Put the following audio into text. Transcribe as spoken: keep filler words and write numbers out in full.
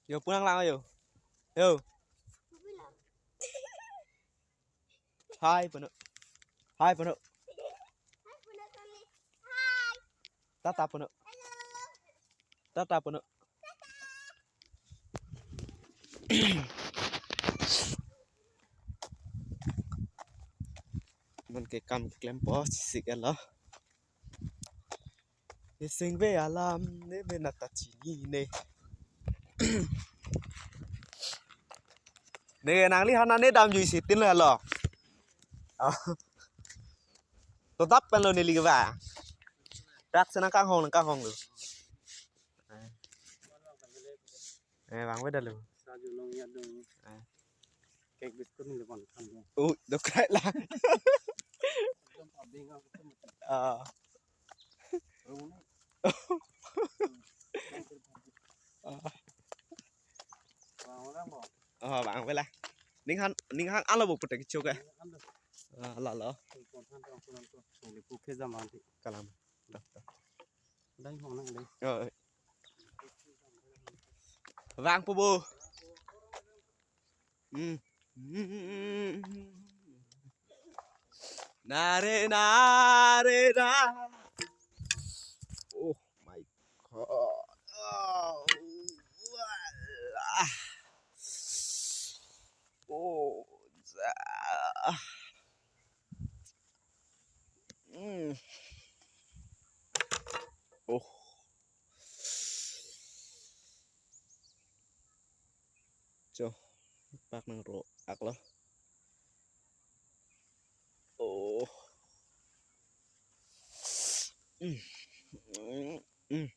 Yo, pulang lang yo. Yo. Hai puno. Hai puno. Tata puno. Tata puno. Mon ke kam klempo sisik elo. Isingve alam ne mena ta chinine. Ne nangli hana ne damjuisi tin lo. Oh. To dap pen lo neli ke ba. Dak senang kanghong nang kanghong lo. Eh, bang beda lo. Saju nong ya dong. Eh. Cake biscuit ni lepan kan dong. Oh, dokrai la. Dong pabing aku tu. Ah. Rune. Ah. Bang orang bo. Oh, bang bela. Ning han, ning han alo bo putek chok eh. Ando. Ah, la lo. Kon han dong kon ko. Soli puke zaman ti. Kalam. Dai hong nang dai. Oh. Vang po bo. Hmm. Nare, nare, na. Oh my God. Oh, wala. Oh, ja. Hmm. Oh. Cho, pak nang ro ak lo. Oh. Mm. Mm. Mm.